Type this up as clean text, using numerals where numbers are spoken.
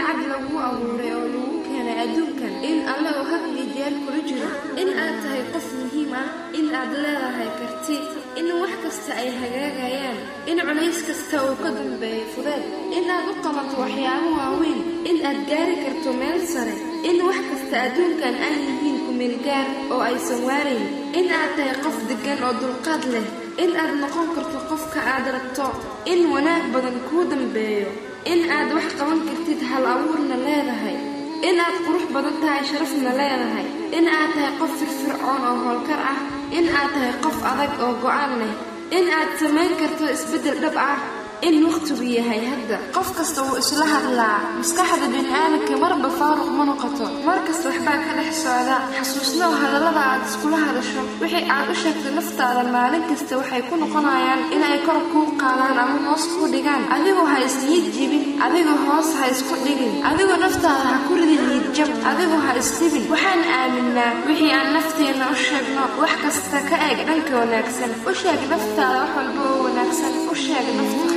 cad laguu abuuray oo lagu keenay adduunkan, in Alle uu had iyo jeer kula jiro, in aad tahay qof muhiim ah, in aad leedahay karti, in wax kasta ay hagaagayaan, in culays kasta uu ka dambeeyo fudeed, in aad u qabato waxyaabo waaweyn, in aad gaari karto meel sare, in wax kasta adduunkan ay yihiin kumeel gaar oo aysan waarayn, in aad tahay qof deggan oo dulqaad leh, in aad noqon karto qofka aad rabto, in wanaag badan kuu dambeeyo, in aad wax qaban kartid, hal abuurna leedahay, in aad qurux badan tahay, sharafna leedahay, in aad tahay qof firfircoon oo howlkar ah, in aad tahay qof adag oo go'aan leh, in aad samayn karto isbeddel dhab ah, in wakhtigu yahay hadda. Qof kasta wuu isla hadlaa. Maskaxda bini'aadamka marba faaruq ma noqoto, markasta waxbaa ka dhex socda. Xasuusnow hadallada aad iskula hadasho. Wixii aad u sheegto naftaada maalin kasta waxay ku noqonayaan inay kor kuu qaadaan ama hoos kuu dhigaan. Adigu ha isniyad jibin, adigu hoos ha isku dhigin, adigu naftaada ha ku ridin niyad jab, adigu ha isdhibin. Waxaan aaminaa wixii aan nafteena u sheegno. Wax kasta ka eeg dhanka wanaagsan. U sheeg naftaada wax walba oo wanaagsan. U sheeg nafta